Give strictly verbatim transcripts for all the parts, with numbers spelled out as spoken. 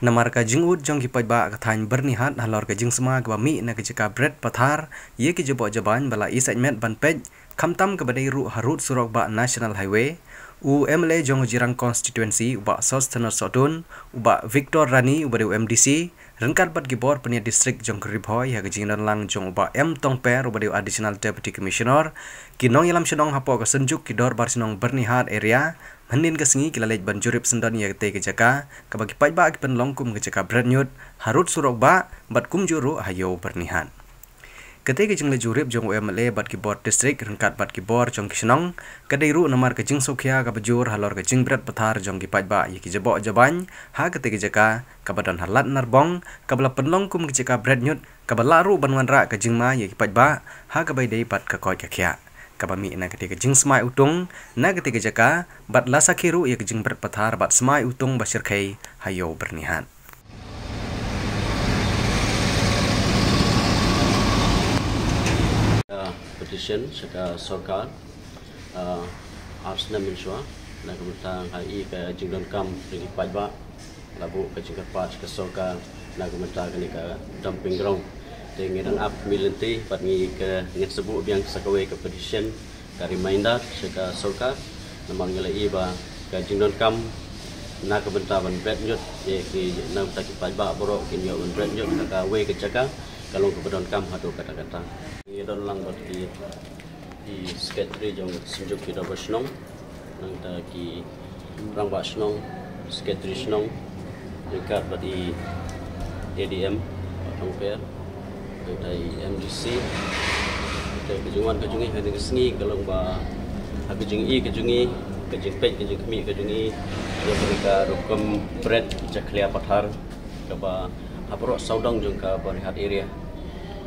Namar ka jingud jong ki paidbah ka thaiñ Byrnihat halor ka jingsma kaba mih na ka jaka bret pathar ïa ki jaboh jabain ba la i sait met ban peit, khamtam kaba dei ruh harud surok bah National Highway, u M L A jong u Jirang Constituency, u Bah Sosthenes Sohtun, u Bah Victor Rani, uba dei u M D C, ryngkat bad ki bor pynïaid district jong ka Ri Bhoi ha ka jingdonlang jong u Bah M Tongper, uba dei u Additional Deputy Commissioner, ki nongïalam shnong hapoh ka Synjuk ki Dorbar Shnong Byrnihat Area, mynhynnin ka sngi ki la leit ban jurip syndon ïa katei ka jaka kaba ki paidbah ki pynlong kum ka jaka bret ñiut harud surok bah bad kumjuh ruh ha ïew Byrnihat. Katei ka jingleit jurip jong u M L A bad ki bor district ryngkat bad ki bor jong ki shnong ka dei ruh namar ka jingsngewkhia kaba jur halor ka jingbret pathar jong ki paidbah ïa ki jaboh jabain ha katei ka jaka kaba don ha Lad Narbong, kaba la pynlong kum ka jaka bret ñiut, kaba lah ruh ban wanrah ka jingma ïa ki paidbah ha kaba ïadei bad ka koit ka khiah kaba mih na katei ka jingsmai utung na katei ka jaka, bad la sakhi ruh ïa ka jingbret pathar bad smai utung ba shyrkhei ha ïew Byrnihat. Uh, petition sha ka sorkar, uh, ar snem mynshuwa na ka bynta ha i ka jingdonkam jong ki paidbah, la buh ka jingkyrpad sha ka sorkar na ka bynta kane ka dumping ground. Te ngi dang ap khmih lynti bad ngi ka ngin sa buh biang sa kawei ka petition, ka reminder sha ka sorkar, namar ngi la i ba ka jingdonkam na ka bynta ban bret ñiut ïa ki, na ka bynta ki paidbah baroh kin ïoh ban bret ñiut ha kawei ka jaka, ka long kaba donkam haduh katta katta. Ngi don lang bad ki, ki secretary jong Synjuk ki Dorbar Shnong, nangta ki Rangbah Shnong, Secretary Shnong, ryngkat bad i A D M, Bah Tongper, nangta i M D C. Te ka jingwan ka jong ngi ha kane ka sngi ka long ba ha ka jingi ka jong ngi, ka jingpeit ka jingkhmih ka jong ngi ïa kane ka rukom bret jakhlia pathar kaba ha baroh sawdong jong ka Byrnihat area.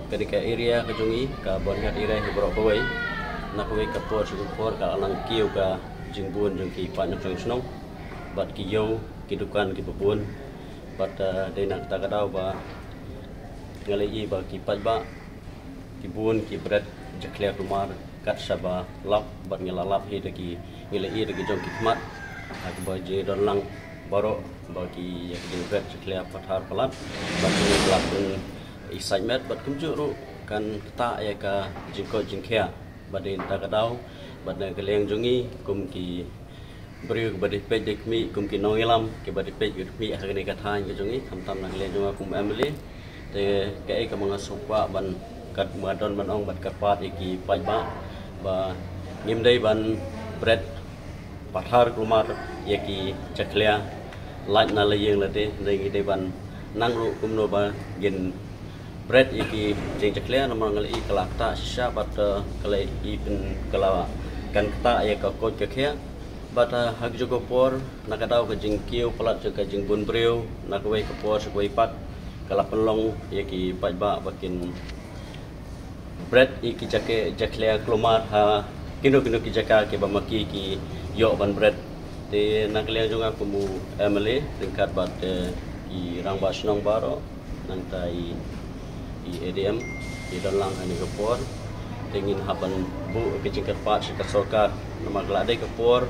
Kane ka area ka jong ngi, ka Byrnihat area hi baroh kawei, na kawei ka por sha ka por ka la nang kiew ka jingbun jong ki paid nongshong shnong bad ki ïew, ki dukan kiba bun. Bad, eh, dei na kata ka daw ba nga la i ba ki paidbah ki bun ki bret jakhlia kulmar kat shaba lap, bad ngi la lap hi da ki, ngi la i da ki jong ki khmat ha kaba jingdon lang baroh ba ki ïa ki jingbret jakhlia pathar palat, bad ngi la pyn i sait met bad kumjuh ruh kan ktah ïa ka jingkoit jingkhiah. Bad dei na kata ka daw, bad na ka liang jong ngi kum ki briew kiba dei peit dei khmih, kum ki nongïalam kiba dei peit dei khmih ha kane ka thaiñ ka jong ngi, khamtam na ka liang jong nga kum M L A. Te kaei kaba nga sngewkwah ban, kat ba don ban ong, ban kyrpad ïa ki paidbah ba ngim dei ban bret pathar kulmar ïa ki jakhlia lait na la ïing lade, ngi dei ban nang ruh kumno ba ngin bret ïa ki jingjakhlia, namar nga la i ka la ktah shisha bad, eh, ka la i pyn, ka la kan ktah ïa ka koit ka khiah. Bad, eh, ha kajuh ka por, na ka daw ka jingkiew palat jong ka jingbun briew na kawei ka por sha kawei pat, ka la pynlong ïa ki paidbah ba kin bret ïa ki jaka, jakhlia kulmar ha kino kino ki jaka kiba ma ki ki ïoh ban bret. Te na ka liang jong nga kum u M L A ryngkat bad, eh, ki Rangbah Shnong baroh, nangta i, i A D M, i don lang ha kane ka por. Te ngin hap ban buh ka jingkyrpad sha ka sorkar, namar ka la dei ka por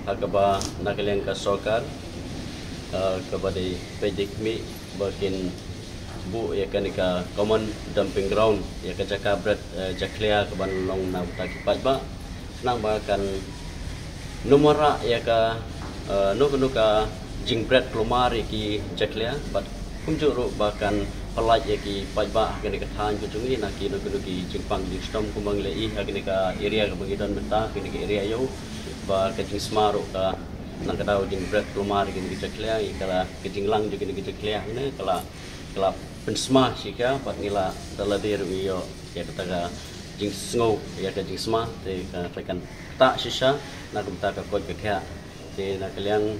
ha kaba na ka liang ka sorkar, eh, kaba dei peit dei khmih ba kin buh ïa kane ka common dumping ground, ïa ka jaka bret, eh, jakhlia kaban long na bynta ki paidbah, khnang ba kan nym wanrah ïa ka, eh, no kano ka jingbret kulmar ïa ki jakhlia, bad kumjuh ruh ba kan pyllait ïa ki paidbah ha kane ka thaiñ ka jong ngi na kino kino ki jingpang jingshitom, kumba ngi la i ha kane ka area kaba ngi don mynta, kane ka area ïew, ba ka jingsma ruh ka, na ka daw jingbret kulmar ïa kine ki jakhlia, ïa ka la, ka jinglang jong kine ki jakhlia ne ka la, ka la pynsma shika, bad ngi la da lade ruh ngi ïoh ïa kata ka jingsngew ïa ka jingsma. Te ka, ka kan ktah shisha na ka bynta ka koit ka khiah. Te na ka liang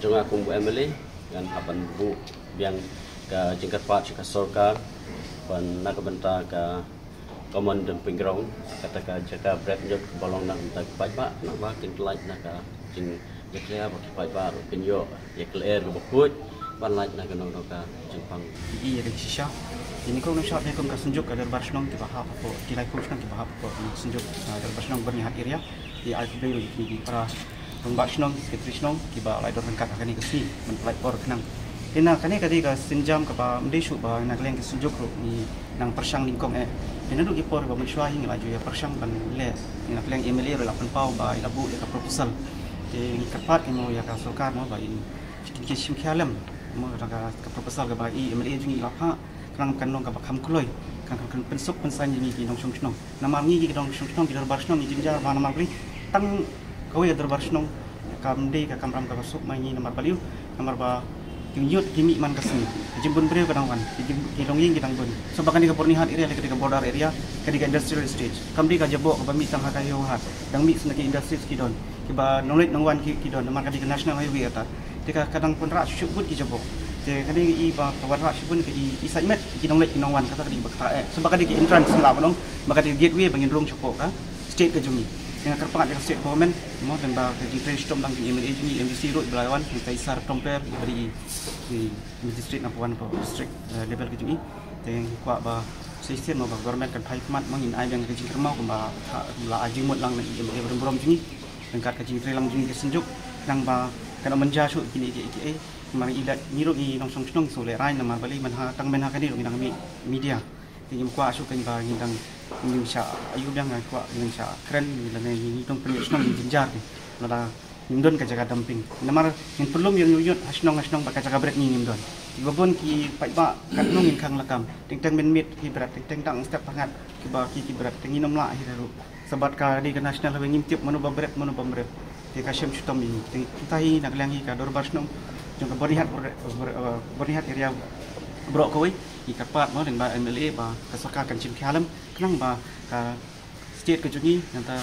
jong nga kum u M L A, ngan hap ban buh biang ka jingkyrpad sha ka sorkar ban na ka bynta ka common dumping ground, kata ka jaka bret ñiut kaba long na ka bynta ki paidbah, naba kin pyllait na ka jingjakhlia ba ki paidbah ruh kin ïoh ïa ka lyer kaba khuid ban lait na kano kano ka jingpang. Ïa ka shisha, ïa nyngkong nyngshap ïa kum ka Synjuk ka Dorbar Shnong kiba hap hapoh, ki lai kum shnong kiba hap hapoh Synjuk, ah, Dorbar Shnong Byrnihat area. Ïa ai khublei ruh ïa kine ki para Rangbah Shnong, Secretary Shnong kiba la ïadon ryngkat ha kane ka sngi ban pyllait por khnang Te na kane ka dei ka sienjam kaba ym dei shuh ba na ka liang ka synjuk ruh ngi nang pyrshang nyngkong eh. Te naduh ki por ba mynshuwa hi ngi la ju ïa pyrshang ban leh, ngi na ka liang M L A ruh la pynpaw ba i la buh ïa ka proposal. Te ngi kyrpad ki mo ïa ka sorkar mo ba in ki shim khia lem mo ka, ka proposal kaba i M L A jong ngi la phah, khnang kan long kaba kham kloi, kan kan pynsuk pynsaiñ ïa ngi ki nongshong shnong. Namar ngi ki nongshong shnong, ki dorbar shnong ngi jynjar ba namar balei tang kawei ka dorbar shnong kam dei ka kamram kaba suk ma ngi namar balei, namar ba ki ïud ki mih man ka sngi, ka jingbun briew ka dang wan, ki jing, ki longïing ki dang bun. So ba kane ka Byrnihat area ka dei ka border area, ka dei ka industrial estate. Kam dei ka jaboh kaba mih tang ha ka Haihu Hat, dang mih sha ki industries ki don, kiba nongleit nongwan ki, ki don, namar ka dei ka national highway kata. Te ka, ka dang pynrah shuh bun ki jaboh. Te ka dei i ba ka wanrah shuh bun ka i, i side met ki nongleit ki nongwan kata ka dei ba kata eh. So ba ka dei ka entrance la ba long, ba ka dei ka gateway ba ngin rung shapoh ka state ka jong ngi. Te nga kyrpad ïa ka state government mo, tang ba ka jingtrei shitom lang jong i M L A jong ngi, M D C ruh ba la wan, tang ka i Sir Tom Pher, ba dei i, i magistrate number one ka district, eh, level ka jong ngi. Te nga kwah ba sa shisien mo ba government kan phai khmat mo, ngin ai biang ka jingkyrmen kumba la ai jingmut lang na i M L A ba don burom jong ngi. Ryngkat ka jingtrei lang jong ngi ka synjuk, khnang ba kan ym manja shuh kine kiei kiei. Namar i leh ngi ruh ngi nongshong shnong ngi shu lehrain namar balei mynha, tang mynha kane ruh ngi dang mih media. Te ngim kwah shuh kein ba ngi dang, ngim shah ïoh biang, nga kwah ngin shah kren ngi lane ngi dang pynïoh shnong ngi jynjar ki. Lada ngim don ka jaka dumping. Namar ngin pynlum ïa ngi ïoh ha shnong ha shnong bad ka jaka bret ngi ngim don. Kiba bun ki paidbah katno ngin khang lakam. Teng teng mynmiet ki bret, teng teng dang step hangat kiba ki, ki bret, te ngin ym lah hi ruh. Sa bad ka dei ka national highway ngim tip mano ba bret mano ba ym bret. Te ka shem shitom ïa ngi. Te kita hi na ka liang hi ka dorbar shnong jong ka Byrnihat, Bor-, Bor-, eh, Byrnihat area baroh kawei. Ngi kyrpad mo lyngba M L A ba ka sorkar kan shim khia lem khnang ba ka state ka jong ngi, nangta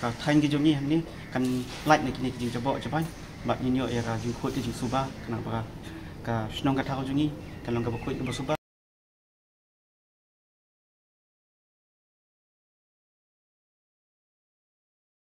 ka thaiñ ka jong ngi hangne kan lait na kine ki jingjaboh jabai. Bad ngin ïoh ïa ka jingkhuid ka jingsuba khnang ba ka shnong ka thaw jong ngi kan long kaba khuid kaba suba.